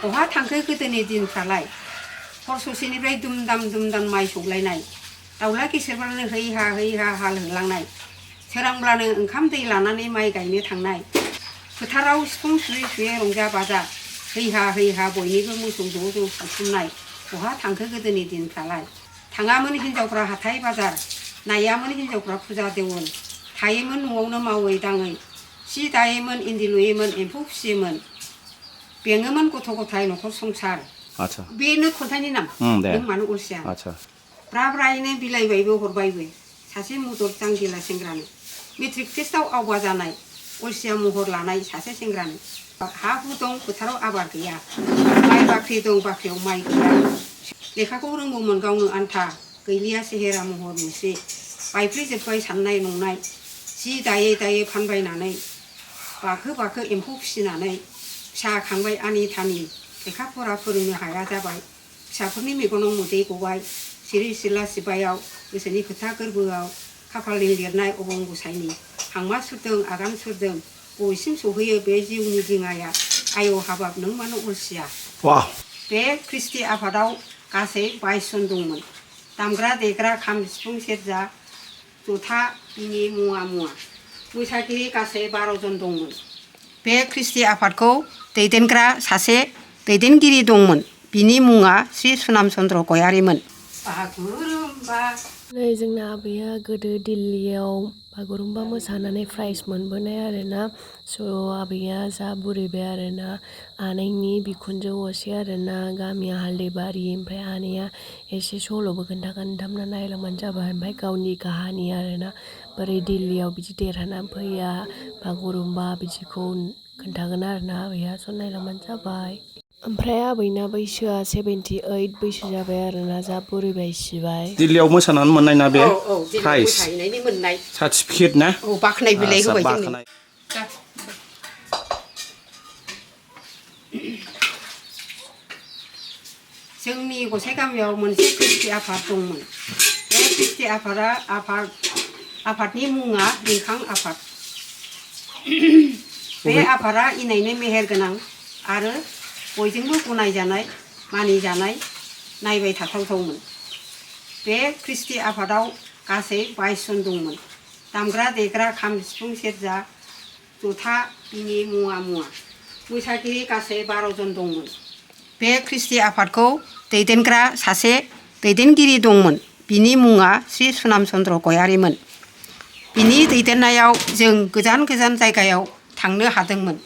बहा थांखो गोदोनि दिनफ्रालाय हर ससेनिफ्राय दुमदाम माइ सौलायनाय दाउला गेसेरब्लानो है हा हाल होलांनाय सोरांब्लानो ओंखाम दै लानानै माइ गायनो थांनाय फोथाराव सिफुं सुयै रंजा बाजा है हा बयनिबो मोसौ ज' सानथुमनाय बहा थांखो गोदोनि दिनफ्रालाय थाङामोन हिनजावफ्रा हाथाय बाजार नायामोन हिनजावफ्रा फुजा देवल थायोमोन न'आवनो मावै दाङै सि दायोमोन इन्दि लुयोमोन एम्फौ फिसियोमोन बेङोमोन गथ' गथाय न'खर संसार बेनो खन्थाइनि नाम नों मानो अलसिया ब्रायैनो बिलाइबायबो हरबायबो सासे मदद जांगिला सेंग्रानो मेट्रिक टेस्टआव आवगा जानाय अलसिया महर लानाय सासे सेंग्रानो हा हु दं फोथाराव आबाद गैया माइ बाख्रि दं बाख्रियाव माइ गैया लेखाखौ रोंगौमोन गावनो आन्था गैलिया सेहेरा महर मुसे बायफ्लेजोब्बाय साननाय नंनाय जि दायै फानबायनानै बाखो एम्फौ फिसिनानै फिसा खांबाय आनि थानि लेखा फरा फोरोंनो हाया जाबाय फिसाफोरनि मेगनाव मोदै गबाय सिरि सिला सिबायाव गोसोनि खोथा गोरबोआव खाफालनि लिरनाय अबं गसाइनि हांमा सुरदों आगान सुरदों बयसिम सौहैयो बे जिउनि दिङाया आय' हाबाब नों मानो अलसिया बे ख्रिस्टि आफादाव गासै 22 जन दंमोन दामग्रा देग्रा खाम सिफुं सेरजा जथा बिनि मुवा मोसागिरि गासै 12 जन दंमोन बे ख्रिस्टि आफादखौ दैदेनग्रा सासे दैदेनगिरि दंमोन बिनि मुङा श्री सुनाम चन्द्र गयारिमोन बागुरुम्बा नै जोंना आबैया गोदो दिल्लीयाव बागुरुम्बा मोसानानै प्राइज मोनबोनाय आरोना स' आबैया जा बुरैबाय आरोना आनैनि बिखुनजो असे आरोना गामिया हाल्दैबारि ओमफ्राय आनैया एसे सल'बो खोन्थामना नायलांबानो जाबाय ओमफ्राय गावनि काहानि आरोना बोरै दिल्लीयाव बिदि देरहानानै फैया बागुरुम्बा बिदिखौ खोन्थागोन आरोना आबैया स' नायलांबानो जाबाय ओमफ्राय आबैना बैसोआ 78 बैसो जाबाय आरोना जा बुरैबाय सिबाय दिल्लीयाव मोसानानै मोननाय ना बे प्राइज मोसाहैनायनि मोननाय सार्टिफिकेट ना बाख्नाय बिलाइ होबाय जोंनो जोंनि गसाइ गामियाव मोनसे ख्रिस्टि आफाद दंमोन बे ख्रिस्टि आफादनि मुङा रिंखां आफाद बे आफादा इनायनो मेहेर गोनां आरो बयजोंबो गनायजानाय मानिजानाय नायबाय थाथावथावमोन बे ख्रिस्टि आफादाव गासै 22 जन दंमोन दामग्रा देग्रा खाम सिफुं सेरजा जथा बिनि मुवा मोसागिरि गासै 12 जन दंमोन बे ख्रिस्टि आफादखौ दैदेनग्रा सासे दैदेनगिरि दंमोन बिनि मुङा श्री सुनाम चन्द्र गयारिमोन बिनि दैदेननायाव जों गोजान जायगायाव थांनो हादोंमोन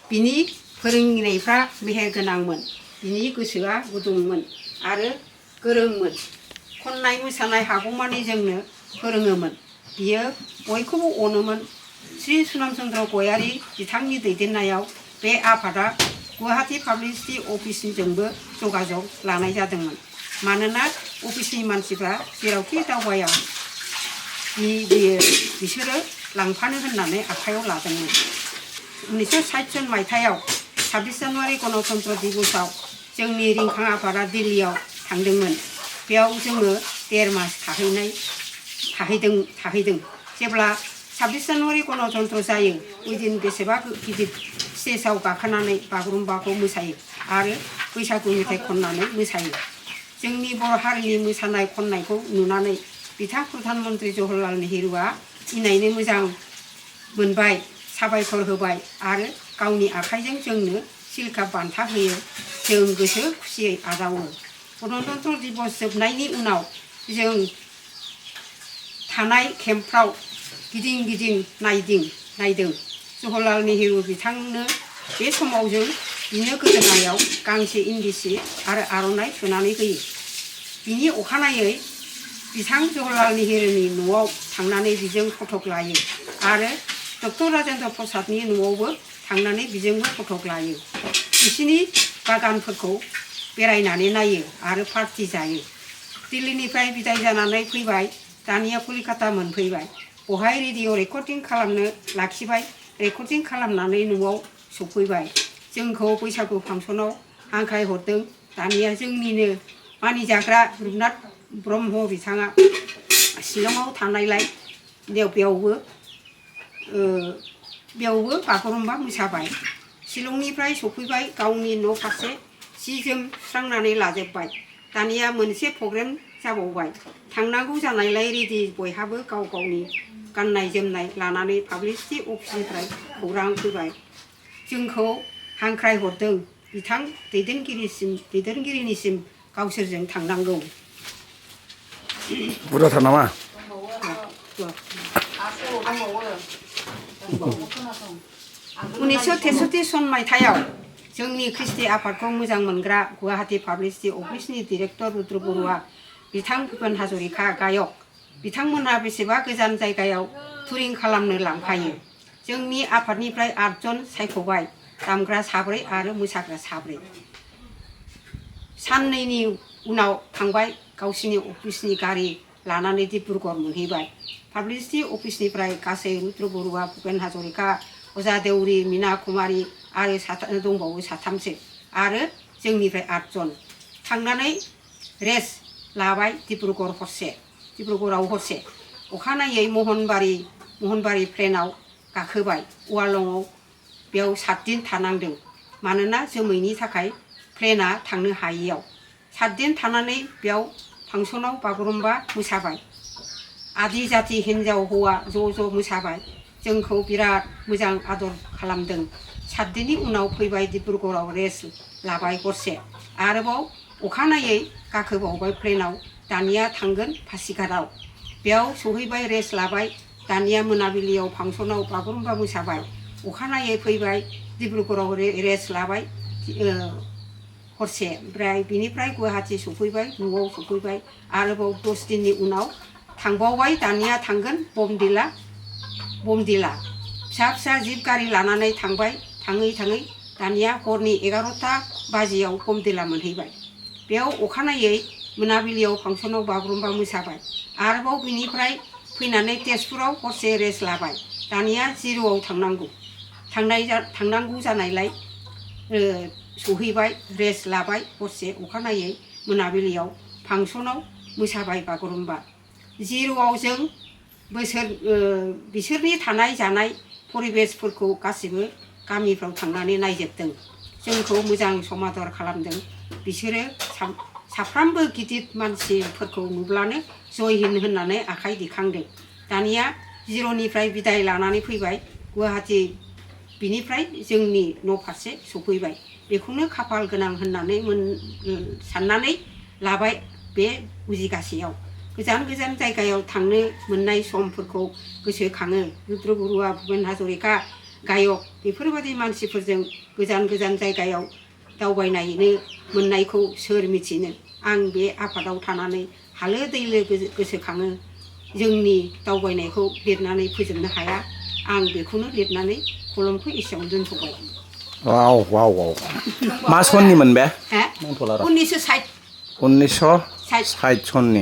बिनि फोरोंनायफ्रा मेहेर गोनांमोन बिनि गोसोआ गुदुंमोन आरो गोरोंमोन खननाय मोसानाय हागौमानि जोंनो फोरोङोमोन बियो बयखौबो अनोमोन श्री सुनाम चन्द्र गयारि बिथांनि दैदेननायाव बे आफादा गुवाहाटी पाब्लिसिटि अफिसजोंबो जगाजग लानाय जादोंमोन मानोना अफिसनि मानसिफ्रा जेरावखि दावबाया बिसोरो लांफानो होननानै आखायाव लादोंमोन 1960 मायथाइयाव 26 जानुवारि गणतन्त्र दिबसआव जोंनि रिंखां आफादा दिल्लीयाव थांदोंमोन बेयाव जोङो 1.5 मास थाहैदों जेब्ला 26 जानुवारि गणतन्त्र जायो ओइदिन बेसेबा गिदिर स्टेजआव गाखोनानै बागुरुम्बाखौ मोसायो आरो बैसागु मेथाइ खननानै मोसायो जोंनि बर' हारिनि मोसानाय खननायखौ नुनानै बिथां प्रधान मन्त्रि जवाहरलाल नेहरुआ इनायनो मोजां मोनबाय साबायखर होबाय आरो गावनि आखाइजों जोंनो सिलकाप बान्था होयो जों गोसो खुसियै आजावो गणतन्त्र दिबस जोबनायनि उनाव जों थानाय केम्पफ्राव गिदिं नायदों जवाहरलाल नेहरु बिथांनो बे समाव जों बिनो गोदोनायाव गांसे इन्दि सि आरो आर'नाइ सोनानै होयो बिनि अखानायै बिथां जवाहरलाल नेहरुनि न'आव थांनानै बिजों फटक लायो आरो डक्टर राजेन्द्र प्रसादनि न'आवबो थांनानै बिजोंबो फटक लायो बिसिनि बागानफोरखौ बेरायनानै नायो आरो पार्टि जायो दिल्लीनिफ्राय बिदाय जानानै फैबाय दानिया कलिकाता मोनफैबाय बहाय रेडिअ रेकर्डिं खालामनो लाखिबाय रेकर्डिं खालामनानै न'आव सफैबाय जोंखौ बैसागु फांसनाव हांख्राय हरदों दानिया जोंनिनो मानिजाग्रा रुपनाथ ब्रह्म बिथाङा शिलंआव थानायलाय बेयावबो बागुरुम्बा मोसाबाय शिलंनिफ्राय सफैबाय गावनि न' फारसे सि जोम सुस्रांनानै लाजोब्बाय दानिया मोनसे प्रग्राम जाबावबाय थांनांगौ जानायलाय रेडि बयहाबो गाव गावनि गाननाय जोमनाय लानानै पाब्लिसिटि अफिसनिफ्राय खौरां फैबाय जोंखौ हांख्राय हरदों बिथां दैदेनगिरिनिसिम गावसोरजों थांनांगौ बुरजाथार नामा 1963 सन मायथाइयाव जोंनि ख्रिस्टि आफादखौ मोजां मोनग्रा गुवाहाटी पाब्लिसिटि अफिसनि डिरेक्टर रुद्र बरुवा बिथां भुपेन हाजरिका गायक बिथांमोनहा बेसेबा गोजान जायगायाव टुरिं खालामनो लांफायो जोंनि आफादनिफ्राय 8 जन सायख'बाय दामग्रा 4 आरो मोसाग्रा 4 साननैनि उनाव थांबाय गावसिनि अफिसनि गारि लानानै डिब्रुगड़ मोनहैबाय पाब्लिसिटि अफिसनिफ्राय गासै रुद्र बरुवा भुपेन हाजरिका अजा देउरि मीना कुमारी आरो दंबावो 3सो आरो जोंनिफ्राय 8 जन थांनानै रेस्ट लाबाय डिब्रुगड़आव हरसे अखानायै महनबारी प्लेनाव गाखोबाय वालंआव बेयाव 7 दिन थानांदों मानोना जोमैनि थाखाय प्लेना थांनो हायैयाव 7 दिन थानानै बेयाव फांसनाव बागुरुम्बा मोसाबाय आदि जाति हिन्जाव हौवा ज' मोसाबाय जोंखौ बिराद मोजां आदर खालामदों 7 दिननि उनाव फैबाय डिब्रुगड़आव रेस्ट लाबाय हरसे आरोबाव अखानायै गाखोबावबाय प्लेनाव दानिया थांगोन पासिघाटआव बेयाव सहैबाय रेस्ट लाबाय दानिया मोनाबिलियाव फांसनाव बागुरुम्बा मोसाबाय अखानायै फैबाय डिब्रुगड़आव रेस्ट लाबाय हरसे ओमफ्राय बिनिफ्राय गुवाहाटी सफैबाय न'आव सफैबाय आरोबाव 10 दिननि उनाव थांबावबाय दानिया थांगोन बमदिला फिसा जिप गारि लानानै थांबाय थाङै दानिया हरनि 11टा बाजियाव बमदिला मोनहैबाय बेयाव अखानायै मोनाबिलियाव फांसनाव बागुरुम्बा मोसाबाय आरोबाव बिनिफ्राय फैनानै तेजपुराव हरसे रेस्ट लाबाय दानिया जिर'आव थांनांगौ जानायलाय सहैबाय रेस्ट लाबाय हरसे अखानायै मोनाबिलियाव फांसनाव मोसाबाय बागुरुम्बा जिर'आव जों बिसोरनि थानाय जानाय परिबेसफोरखौ गासिबो गामिफ्राव थांनानै नायजोबदों जोंखौ मोजां समादर खालामदों बिसोरो साफ्रामबो गिदिर मानसिफोरखौ नुब्लानो जय हिन्द होननानै आखाइ दिखांदों दानिया जिर'निफ्राय बिदाय लानानै फैबाय गुवाहाटी बिनिफ्राय जोंनि न' फारसे सफैबाय बेखौनो खाफाल गोनां होननानै साननानै लाबाय बे उजिगासेयाव गोजान जायगायाव थांनो मोननाय समफोरखौ गोसोखाङो रुद्र बरुवा भुपेन हाजरिका गायक बेफोरबायदि मानसिफोरजों गोजान जायगायाव दावबायनायनो मोननायखौ सोर मिथिनो आं बे आफादाव थानानै हालो दैलो गोसोखाङो जोंनि दावबायनायखौ लिरनानै फोजोबनो हाया आं बेखौनो लिरनानै कलमखौ एसेयावनो दोनथ'बाय वाव मा सननिमोन बे 1960 सननि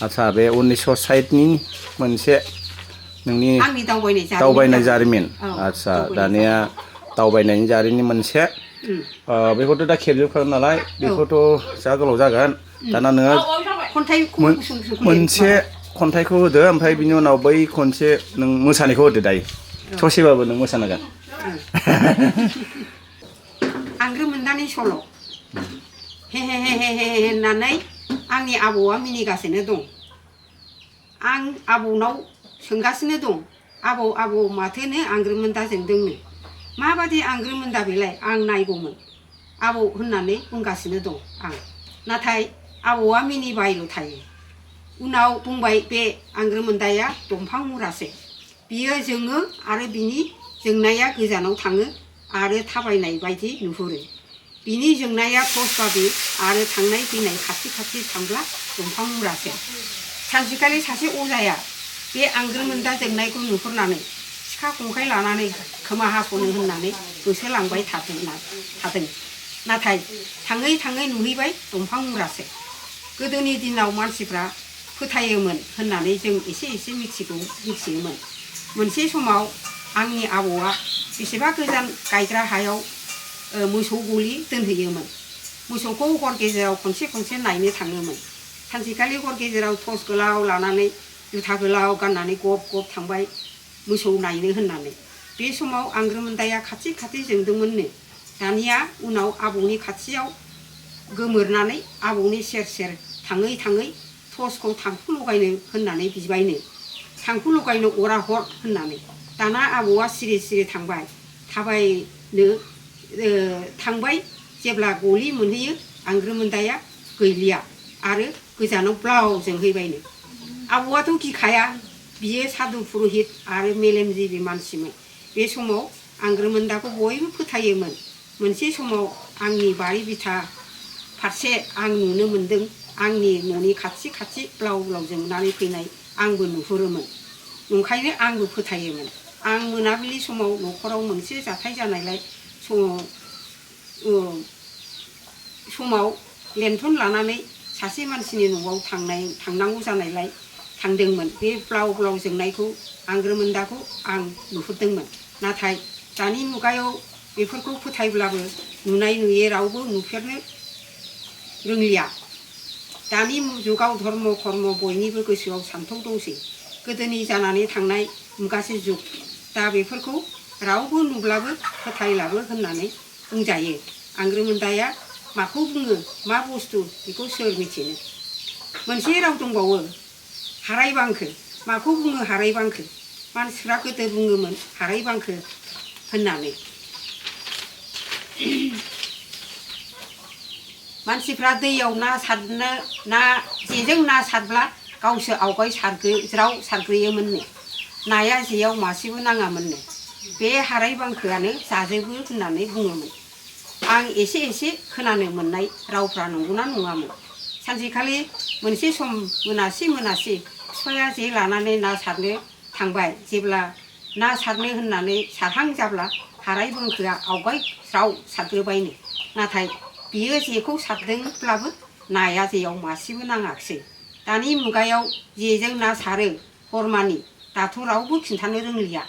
आच्छा बे 1960नि मोनसे नोंनि आंनि दावबायनाय जारिमिन आच्छा दानिया दावबायनायनि जारिमिन मोनसे बेखौथ' दा खेबजोबखागोन नालाय बेखौथ' जा गोलाव जागोन दाना नोङो मोनसे खन्थाइखौ होदो ओमफ्राय बिनि उनाव बै खनसे नों मोसानायखौ होदो दायो ससेबाबो नों मोसानांगोन आंग्रोमोन्दानि सल' हे होननानै आंनि आबौआ मिनिगासिनो दं आं आबौनाव सोंगासिनो दं आबौ माथोनो आंग्रोमोन्दा जोंदोंनो माबादि आंग्रोमोन्दा बेलाय आं नायगौमोन आबौ होननानै बुंगासिनो दं आं नाथाय आबौआ मिनिबायल' थायो उनाव बुंबाय बे आंग्रोमोन्दाया दंफां मुरासो बियो जोङो आरो बिनि जोंनाया गोजानाव थाङो आरो थाबायनाय बायदि नुहुरो बिनि जोंनाया टर्चबादि आरो थांनाय फैनाय खाथि थांब्ला दंफां मुरासो सानसेखालि सासे अजाया बे आंग्रोमोन्दा जोंनायखौ नुहुरनानै सिखा खंखाइ लानानै खोमा हास'नो होननानै होसोलांबाय थादों नाथाय थाङै नुहैबाय दंफां मुरासो गोदोनि दिनाव मानसिफ्रा फोथायोमोन होननानै जों एसे मिथियोमोन मोनसे समाव आंनि आबौआ बेसेबा गोजान गायग्रा हायाव मोसौ गलि दोनहैयोमोन मोसौखौ हर गेजेराव खनसे नायनो थाङोमोन सानसेखालि हर गेजेराव टर्च गोलाव लानानै जुथा गोलाव गाननानै गब थांबाय मोसौ नायनो होननानै बे समाव आंग्रोमोन्दाया खाथि खाथि जोंदोंमोननो। दानिया उनाव आबौनि खाथियाव गोमोरनानै आबौनि सेर सेर थाङै थाङै टर्चखौ थांखु लगायनो होननानै बिबायनो। थांखु लगायनो अरा हर होननानै। दाना आबौआ सिरि सिरि थांबाय। थाबायनो थांबाय। जेब्ला गलि मोनहैयो आंग्रोमोन्दाया गैलिया आरो गोजानाव ब्लाव जोंहैबायनो। आबौआथ' गिखाया, बियो सादु पुरहित आरो मेलेमजिबि मानसिमोन। बे समाव आंग्रोमोन्दाखौ बयबो फोथायोमोन। मोनसे समाव आंनि बारि बिथा फारसे आं नुनो मोन्दों। आंनि न'नि खाथि खाथि ब्लाव ब्लाव जोंनानै फैनाय आंबो नुहुरोमोन। नंखायनो आंबो फोथायोमोन। आं मोनाबिलि समाव न'खराव मोनसे जाथाय जानायलाय समाव लेन्थन लानानै सासे मानसिनि न'आव थांनांगौ जानायलाय थांदोंमोन। बे ब्लाव ब्लाव जोंनायखौ आंग्रोमोन्दाखौ आं नुहुरदोंमोन। नाथाय दानि मुगायाव बेफोरखौ फोथायब्लाबो नुनाय नुयै रावबो नुफेरनो रोंलिया। दानि जुगाव धर्म कर्म बयनिबो गोसोआव सान्थौ दंसै। गोदोनि जानानै थांनाय मुगासे जुग। दा बेफोरखौ रावबो नुब्लाबो फोथायलाबो होननानै बुंजायो। आंग्रोमोन्दाया माखौ बुङो, मा बुस्थु, बेखौ सोर मिथिनो। मोनसे राव दंबावो, हारायबांखो। माखौ बुङो हारायबांखो? मानसिफ्रा गोदो बुङोमोन हारायबांखो होननानै। मानसिफ्रा दैयाव जेजों ना सारब्ला गावसो आवगाय ज्राव सारग्रोयोमोननो। नाया जेयाव मासेबो नाङामोननो। बे हारायबांखोआनो जाजोबो होननानै बुङोमोन। आं एसे एसे खोनानो मोननाय रावफ्रा नंगौना नङामोन। सानसेखालि मोनसे सम मोनासि बिफाया जे लानानै ना सारनो थांबाय। जेब्ला ना सारनो होननानै सारहां जाब्ला हारायबांखोआ आवगाय ज्राव सारग्रोबायनो। नाथाय बियो जेखौ सारदोंब्लाबो नाया जेयाव मासेबो नाङाखिसै। दानि मुगायाव जेजों ना सारो हरमानि। दाथ' रावबो खिन्थानो रोंलिया।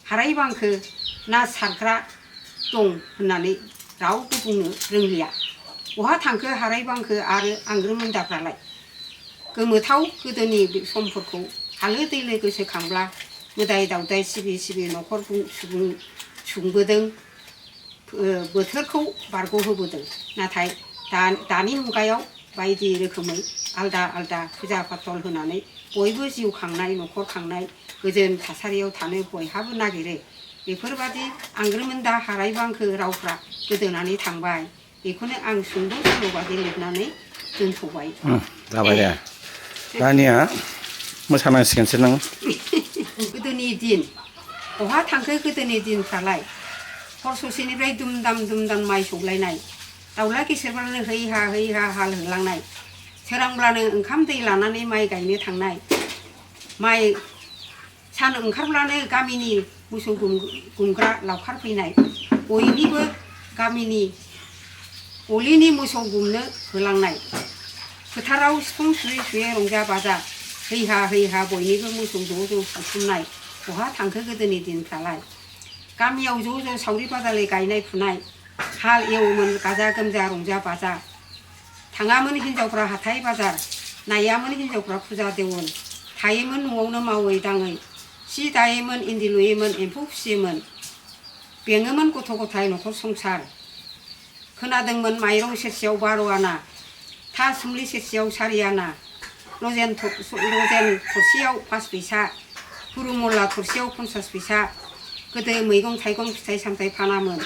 हारायबांखो ना सारग्रा दं होननानै रावबो बुंनो रोंलिया। बहा थांखो हारायबांखो आरो आंग्रोमोन्दाफ्रालाय? गोमोथाव गोदोनि समफोरखौ हालो दैलो गोसोखांब्ला मोदाय दावदाय सिबि सिबि न'खर सुंबोदों, बोथोरखौ बारग'होबोदों। नाथाय दानि मुगायाव बायदि रोखोमै आलदा आलदा फुजा फाथल होनानै बयबो जिउ खांनाय, न'खर खांनाय, गोजोन थासारियाव थानो बयहाबो नागिरो। बेफोरबादि आंग्रोमोन्दा हारायबांखो रावफ्रा गोदोनानै थांबाय। बेखौनो आं सुंद' सल'बादि लिरनानै दोनथ'बाय। जाबाय दे। दानिया मोसानांसिगोनसो नों। गोदोनि दिन। बहा थांखो गोदोनि दिनफ्रालाय? हर ससेनिफ्राय दुम दाम माइ सौलायनाय। दाउला गेसेरब्लानो हैहा हाल होलांनाय। सोरांब्लानो ओंखाम दै लानानै माइ गायनो थांनाय। सान ओंखारब्लानो गामिनि मोसौ गुमग्रा लावखार फैनाय। बयनिबो गामिनि गलिनि मोसौ गुमनो होलांनाय। फोथाराव सिफुं सुयै रंजा बाजा हैहा बयनिबो मोसौ ज' सानथुमनाय। बहा थांखो गोदोनि दिनफ्रालाय? गामियाव ज' सावरि बादालि गायनाय फुनाय। हाल एवोमोन गाजा गोमजा रंजा बाजा। थाङामोन हिनजावफ्रा हाथाय बाजार। नायामोन हिनजावफ्रा फुजा देवोल। थायोमोन न'आवनो मावै दाङै। सि दायोमोन, इन्दि लुयोमोन, एम्फौ फिसियोमोन। बेङोमोन गथ' गथाय न'खर संसार। खोनादोंमोन माइरं सेरसेयाव 12 आना, था सुम्लि सेरसेयाव 4 आना, लजेन थरसेयाव 5 फैसा, हुरुमुला थरसेयाव 50 फैसा। गोदो मैगं थाइगं फिथाइ सामथाइ फानामोन।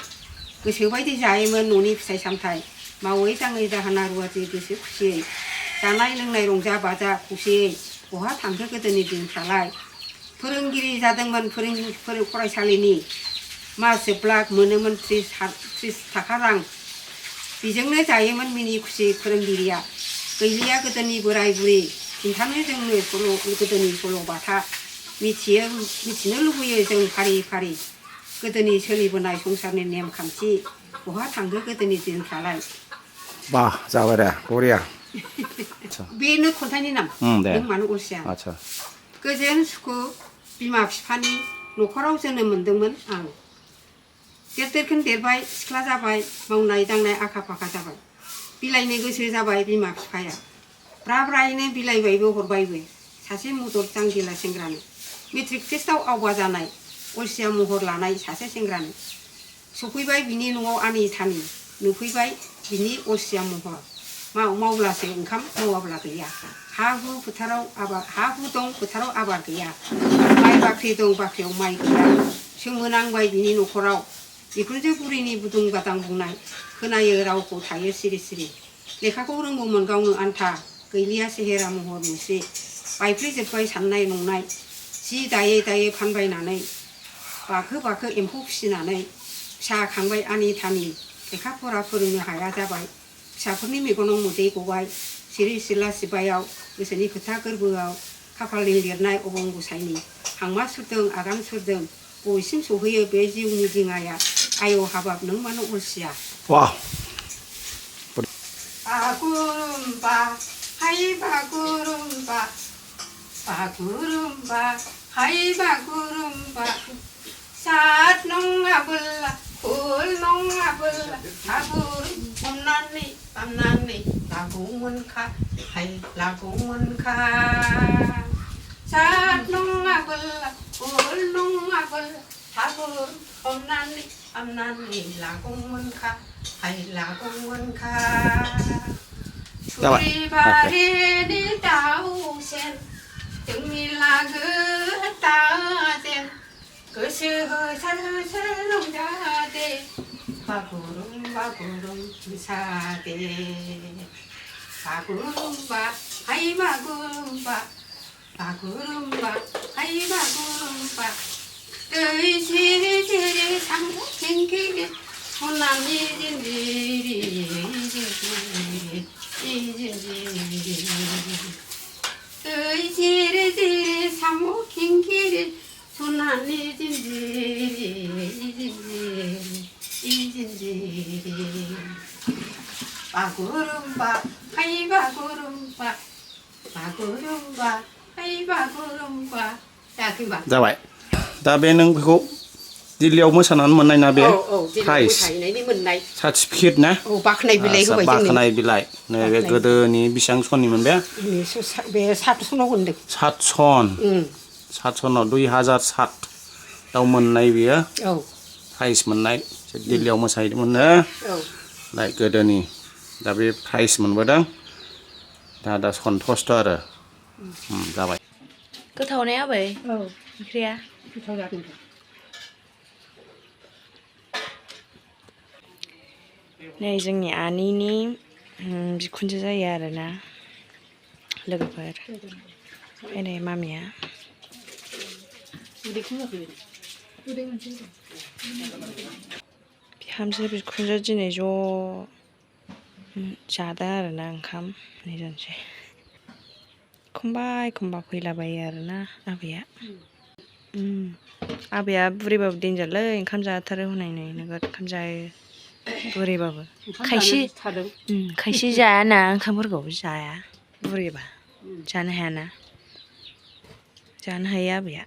गोसोबायदि जायोमोन न'नि फिथाइ सामथाइ। मावै दाङै दाहोना रुवाथि गोसो खुसियै। जानाय लोंनाय रंजा बाजा खौसेयै। बहा थांखो गोदोनि दिनफ्रालाय? फोरोंगिरि जादोंमोन फरायसालिनि। मास जोबब्ला मोनोमोन 30 थाखा रां। बेजोंनो जायोमोन मिनि खुसि फोरोंगिरिया। गैलिया गोदोनि बोराय बुरि। खिन्थानो जोंनो गोदोनि सल' बाथा। मिथिनो लुबैयो जों फारि फारि। गोदोनि सोलिबोनाय संसारनि नेमखान्थि। बहा थांखो गोदोनि दिनफ्रालाय? बा जाबाय दे, बरिया। बेनो खन्थाइनि नाम। नों मानो अलसिया? गोजोन सुखु बिमा बिफानि न'खराव जोनोम मोनदोंमोन आं। देरखोन देरबाय, सिख्ला जाबाय, मावनाय दांनाय आखा फाखा जाबाय। बिलाइनो गोसो जाबाय बिमा बिफाया। ब्रायैनो बिलाइबायबो हरबायबो सासे मदद जांगिला सेंग्रानो। मेट्रिक टेस्टआव आवबा जानाय। अलसिया महर लानाय सासे सेंग्रानो सफैबाय बिनि न'आव आनि थानि नुफैबाय बिनि अलसिया महर मावब्लासो ओंखाम मावाब्ला गैया हा हु दं फोथाराव आबाद गैया माइ बाख्रि दं बाख्रियाव माइ गैया सोमोनांबाय बिनि न'खराव बिखुनजो बुरैनि बुदुं बादां बुंनाय खोनायो रावखौ थायो सिरि सिरि लेखाखौ रोंगौमोन गावनो आन्था गैलिया सेहेरा महर मुस्रि बायफ्लेजोब्बाय साननाय नंनाय जि दायै दायै फानबायनानै बाखो एम्फौ फिसिनानै फिसा खांबाय आनि थानि लेखा फरा फोरोंनो हाया जाबाय फिसाफोरनि मेगनाव मोदै गबाय सिरि सिला सिबायाव गोसोनि खोथा गोरबोआव खाफालनि लिरनाय अबं गसाइनि हांमा सुरदों आगान सुरदों बबेसिम सौहैयो बे जिउनि दिङाया आय' हाबाब नों मानो अलसिया बागुरुम्बा हाय बागुरुम्बा बागुरुम्बा हाय बागुरुम्बा सात नङाबोला फुल नङाबोला बागुरुम हमनानै लागौमोनखा हाय लागौमोनखा सात नङाबोला फुल नङाबोला बागुरुम हमनानै लागौमोनखा हाय लागौमोनखा थुरिबारिनि दाउसेन जोंनि लागो दाजेन गोसो होसार रंजादे बागुरुम मोसादे बागुरुम्बा हाय बागुरुम्बा हाय बागुरुम्बा दै जिरि जिरि साम' खिंखिरि सनानि जिन्जिरि दै जिरि जिरि साम' खिंखिरि सनानि जिन्जिरि बागुरुम्बा हाय बागुरुम्बा हाय बागुरुम्बा जाबाय दा बे नों बेखौ दिल्लीयाव मोसानानै मोननाय ना बे प्राइज सार्टिफिकेट ना बाख्नाय बिलाइ होबाय बाख्नाय बिलाइ नैबे गोदोनि बेसेबां सननिमोन बे 7 सनाव मोनदों 7 सनाव 2007 आव मोननाय बियो प्राइज मोननाय दिल्लीयाव मोसाहैदोंमोननो गोदोनि दा बे प्राइज मोनबोदों दा सन्थुष्ट आरो जाबाय गोथाव ने आबै ओंख्रिया गोथाव जादों नै जोंनि आनैनि बिखुनजो जायो आरोना लोगोफोर फैनाय मामिया बिहामजो बिखुनजो दिनै ज' जादों आरोना ओंखाम नै जानोसै एखमबा फैलाबायो आरोना आबैया आबैया बुरैबाबो देनजारलै ओंखाम जाथारो हनै नोगोद ओंखाम जायो बुरैबाबो खायसे जायाना ओंखामफोरखौ जाया बुरैबा जानो हायाना जानो हायो आबैया